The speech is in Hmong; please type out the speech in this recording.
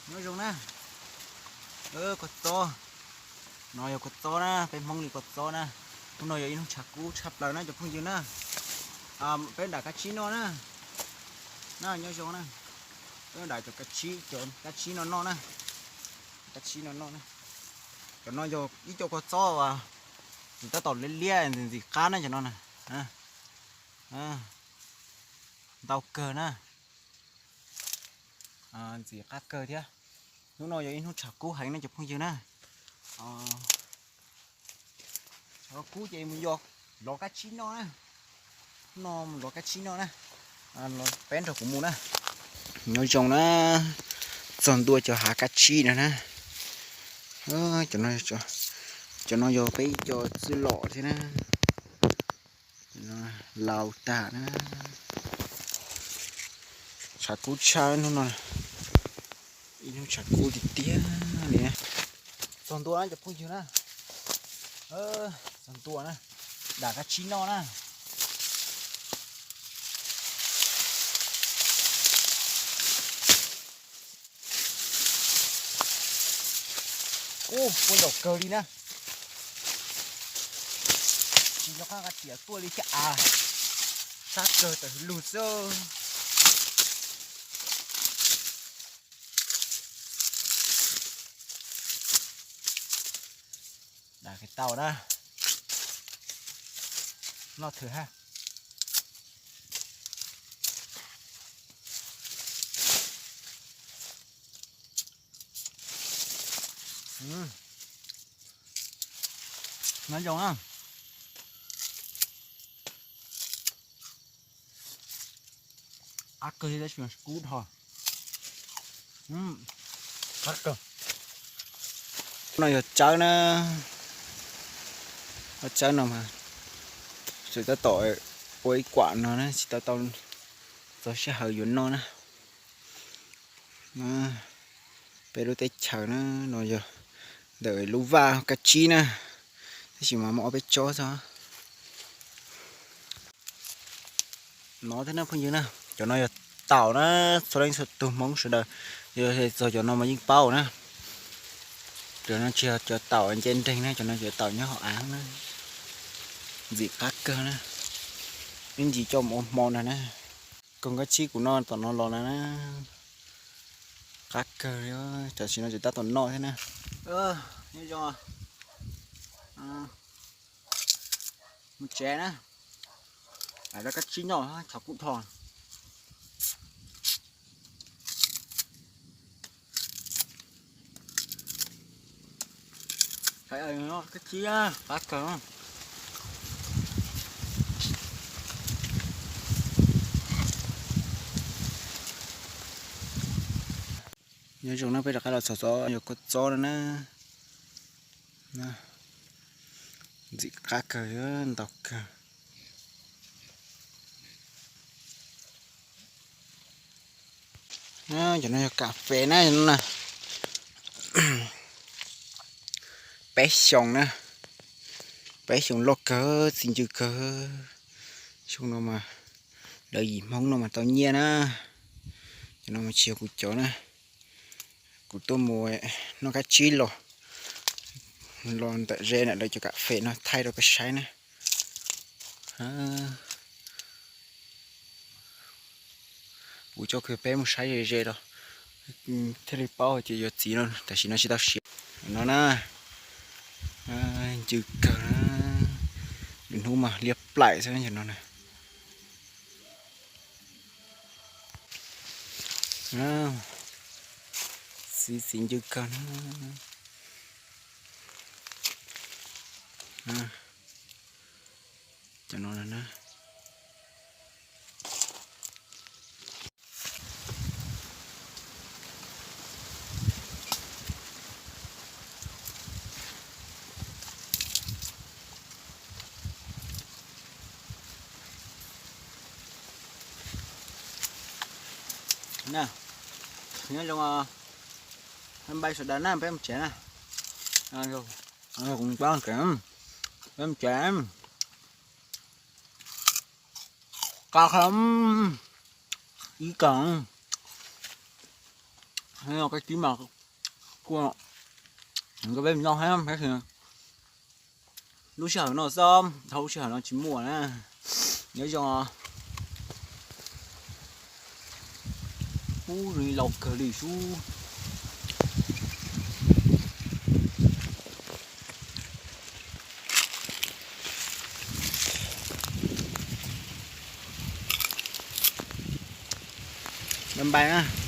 Nyob zoo na, kua txob, no yog kua txob na, peb Hmoob li kua txob na. Hnub no yog ib hnub tshav kub tshaj plaws na cov phooj ywg na. Peb dam kab tsib noj na, na nyob zoo na. Peb dam cov kab tsib, cov kab tsib no noj na, kab tsib no noj na. Cov no yog ib co kua txob uas tab tom liab liab ntxim ntxim qab na cov no na. Ntau kawg na, ntxim qab kawg thiab. Hnub no yog ib hnub tshav kub heev na cov phooj ywg na. Tshav kub ces mus yos lov kab tsib noj na. Hnub no mus lov kab tsib noj na. Peb nrog kuv mus na. Nyob zoo na, txog ntua cov hav kab tsib no na. Cov no yog peb ib co txwj lom thiab na. Laus tag na. Tshav kub tshaj hnub no, ib hnub tshav kub tiag tiag li. Txog ntua na cov phooj ywg na, txog ntua na, dam kab tsib noj na. Ub, kua ntaus kawg li na. Tsis nco qab hais tias tuaj li thiab av, sab kawg tawm lug xwb. Dam tau na, noj thwm hab. Nyob zoo na. Qab kawg li tab sis mas kub dhau. Qab kawg. No yog tsawb na, tsawb no mas tseem tab tom ua ib kuam no na, tsis tau tau txog sij hawm yuav noj na. Peb lub teb chaws na, no yog ntawm lub vaj kab tsib na, tab sis mas muaj ob peb tsob xwb. No thiab na phooj ywg na, cov no yog taum na, txhua leej txhua tug Hmoob sawv daws yog txog cov no mas yeej paub na. Cov no tsis yog cov taum nce nreeg na, cov no cov taum nyob hauv av na, ntxim qab kawg na, ib ntsis coj mus ua hmo ntag na. Koog kab tsib kuv noj tom no los na, qab kawg li, tam sim no tseem tab tom noj thiab na. Nyob zoo, mus tsev na, dam kab tsib noj, tshav kub dhau. Kab tsib qab kawg. Nyob zoo na, peb rov qab los txog txob, yog kua txob no na. Ntxim qab kawg, ntau kawg. Cov no yog kas fes na, cov no na. Peb xyoos na, peb xyoos loj kawg, txiv ncw kawg. Xyoo no mas lawv yim Hmoob no mas tau nyiaj na. Cov no mas tsis yog kuv cov na, kuv tuaj mus noj kab tsib los, los ntawm ze ntawm lawv cov kas fes no thaij rau peb saib na. Kuv coj kiag peb mus saib ze ze rau thiaj li paub hais tias yuav txiv no, tam sim no tsis tau siav no na. Ncw kawg na, lwm hnub mas liab plaim xwb no na. Txiv txiv ncw kawg na. Cov no na. Nyob zoo, npaj sawv daws na, peb mus tsev na. Kuv, peb mus tsev. Qab kawg, ib kawg. Qe tib mas kuj, nkawd peb noj thiab, lub sij hawm no xwb, dhau lub sij hawm no tsis muaj na. Nyob zoo, ub, zoo li laus kawg li sub. Npais na.